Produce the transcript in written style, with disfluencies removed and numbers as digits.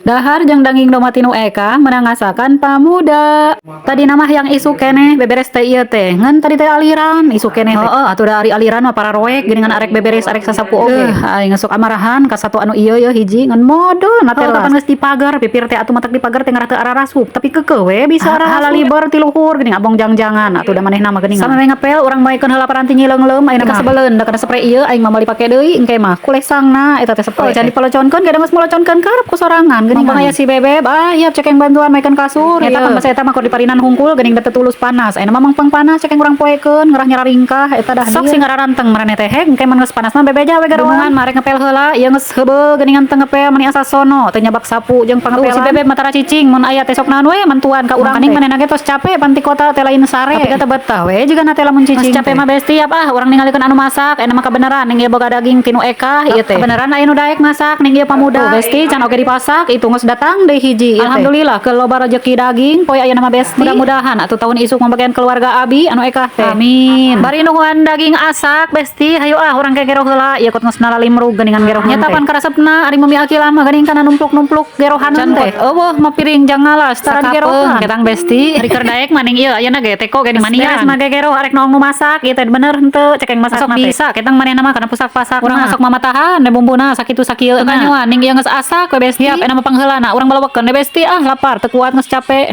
Dahar jeung daging domba ti nu Eka meunang ngasakan pamuda. Tadi nama yang isuk keneh beberes teh ieu teh. Ngan tadi teh aliran isuk keneh teh. Heeh, atuh da ari aliran mah pararoek geuningan arek beberes arek sasapu oge. Aing sok amarahan ka satu anu ieu ye hiji ngan modol na teh kapan geus dipagar pipir teh atuh matak dipagar teh ngarah teu ararasup tapi keukeuh we bisa ararasup. Halaliber ti luhur geuning abong jang-jangan atuh da manehna mah geuningan. Sameme ngepel urang maekeun heula paranti nyileungleum ayeuna mah kasebeleun da kana spray ieu aing mah meuli pake deui engke mah kulesangna eta teh spray. Oh, can dipeloconkeun ge da geus moloconkeun karep ku sorangan geuningan. Mangga aya si Bebeb ah ieu cekeng bantuan maekeun kasur. Eta pan basa eta mah kur diparinan hungkul geuning da teu tulus panas. Ayeuna mah mangpang panas cekeng urang poekeun ngerah nyararingkah eta dah. Sok sing ngararanteng maraneh teh hek engke mun geus panas mah bebeja we garoan. Marek ngepel heula ieu geus heubeul geuningan teu ngepel meni asa sono teu nyabak sapu jeung pangepelan. Si Bebeb mah tara cicing mun aya teh sok naon we mantuan ka urang. Maning manehna ge tos capek pan ti kota teh lain sare. Tapi da teu betah we jiga teh lamun cicing. Geus capek mah besti yap ah urang ningalikeun anu masak ayeuna mah kabeneran ning ieu boga daging ti nu Eka ieu teh. Kabeneran aya nu daek masak ning ieu pamuda. Tuh besti can oge dipasak itu geus datang deui hiji ieu teh. Alhamdulillah ke loba rezeki daging poe ayeuna mah besti. Mudah-mudahan atuh tahun isuk membagian keluarga abi anu Eka teh. Amin. Bari nungguan daging asak besti hayu ah urang ke gero heula ieu kot geus nalalimrug geuningan gerohan. Nyata pan karesepna ari mumi Akilah mah geuning kana numpluk-numpluk gerohanan teh. Eueuh mah piring jang ngalas tara digerohan. Ketang besti. Ari keur daek maning ieu ayeuna ge teko ge dimanian. Beres mah gegero arek noong nu masak ieu teh bener henteu cekeng masak sok bisa ketang manehna mah kana pusak-pasak. Urang masuk mamatahan de bumbuna sakitu sakieu. Teu kanyoan ning ieu geus asak we besti. Siap enak mah pangheulana urang balawekeun de besti ah lapar teu kuat geus capek.